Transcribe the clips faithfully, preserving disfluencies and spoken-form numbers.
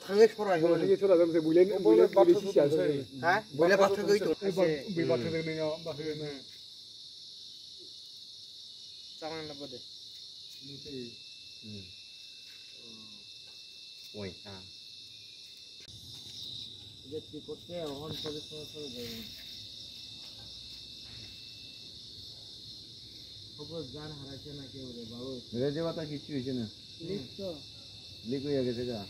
Thangwi sorai hwnwi. Buile, buile bathak gwi tong. Buile bathak gwi tong. Chamang na bode. Oi, ah. Reje bata kichu hoise na. Leak to. Leak hoya gese ga.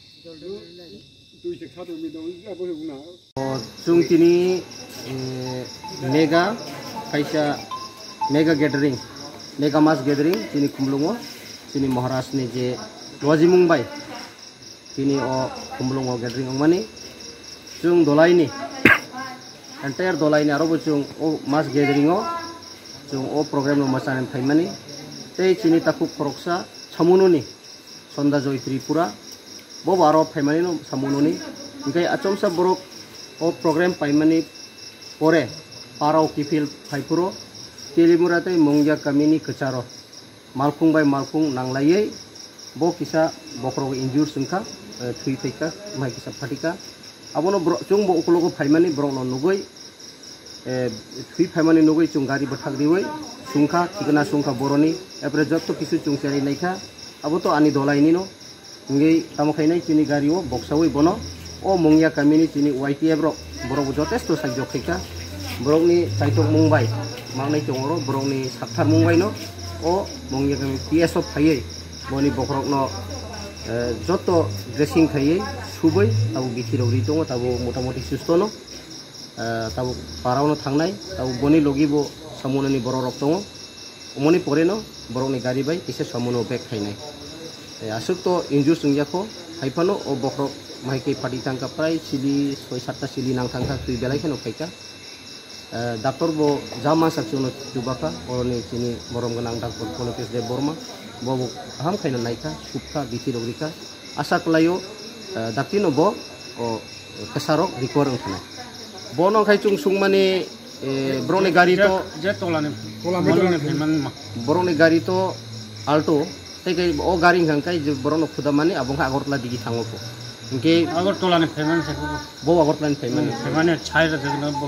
Tui se khatu mi dong, abo se una. O, chwng tini, eh, mega, kaisa mega gathering, mega mass gathering, chini khumlungo, chini Maharaj ni je lojimung bai, tini o khumlungo gathering wngmani, chwng dolai ni, entire dolai ni aro bo chwng o mass gathering o, chwng o program no mwchani phaimani, tei chini takhuk khoroksa Samunoni, Sonda Joy Tripura, bo bo aro phaimani no Samunoni. Hinkhe achomsa borok o program paimani pore parao kiphil phaiphuru Telimura tei Mungya kamini kwcharo malkhung bai malkhung nanglaiwi bo kisa bokhorok injure chwngkha, eh, thwi phaikha, mai kisa phatikha. Abono borok, chwng bo ukologo phaimani borokno nugwi, eh, thwi phaimani nugwi chwng gari bwthak riwi chwngkha, thikna chwngkha boroni, epre jotto kisu chwng cherwi naikha, abo to ani dolai nino. Hingwi tamo khainai chini gari o boksawi bono o Mungya kamini chini Y T F rok, borok bo jotesto saijok khaikha, borokni chaitok mung bai mangnai tongo oro, borokni sakthar mung bai no o Mungya kami P S o phaiwi boni bokhorokno, eh, joto dressing khaiwi subwi tabuk bithi rok ri tongo, tabuk motamoti susto no. Ah, tabuk parao no thangnai, tabuk boni logi bo Samunoni borok rok tongo. Omoni pore no borok ni gari bai kisa Samuno back khainai. Eh, aswk to injure chwngya kho, hai phano o bokhorok mai khe phatwi thangkha, prai sili soi satta sili nang thangkha, twi belai kheno khaikha. Eh, doctor bo ja mansak chwngno chubakha, oroni chini borom gwnang doctor Polokes Debbarma, bo bo kaham khaina naikha, subkha, bithi rok rikha. Asa kwlaio, eh, dakti no bo, o, kwsarok recover wng thangna. Bono khai chwng sungmani, eh, borokni gari to, je tolani, tolani phaimani ma. Borokni gari to Alto, tei khe o gari hwnkha khe je borokno khudamani abo wngkha Agartala digi thango kho. Hinkhe Agartala ni phaimani se kho. Bo Agartala ni phaimani. Hmm, phaimani chai rwjak no bo.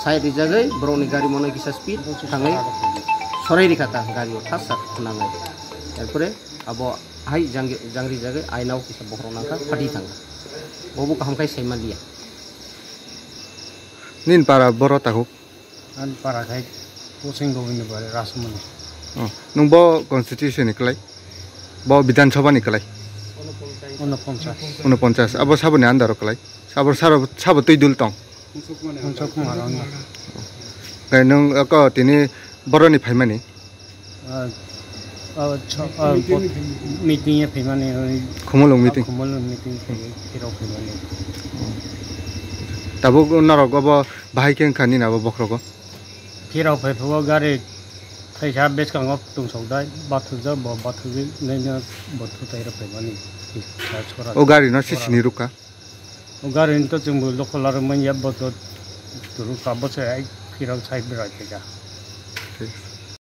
Chai rwjagwi borokni gari mono kisa speed bo se thangwi chara rwjak. Sorai rikha ta gari o thas sak nangwi. Erpore abo hai jang-, jangri jagwi aina o kisa bokhorok nangkha, phatwi thangkha. Bobo kaham khai saima liya. Nini para boro takhuk? Ani para khai Posing Gobindabari Rasmoni. Oh, nwng bo constituency ni kwlai? Bo Bidhan Sabha ni kwlai? Unoponchas. Unoponchas. Abo saboni under o kwlai? Abo sabo, sabo twi dul tong? Unsuk Kumar Rana. Khe nwng, oko tini boroni phaimani? Ah, ah, cho-, ah, bo-, meeting e phaimani, oi. Khumulwng meeting? Khumulwng meeting phai-, phirok phaimani. Tabuk norok obo bahai khe wngkha nini abo bokhorogo? Phirok phai phugo gari thaisa bwskango tungsok dai, bathukjak bo, bathukjak nini bo thutai rok phaimani. O gari no sisini rukha? O gari ni to chwngbo lokho larwk manya, bo to turu ka bo se ai phirok sai berai khaika. Thik.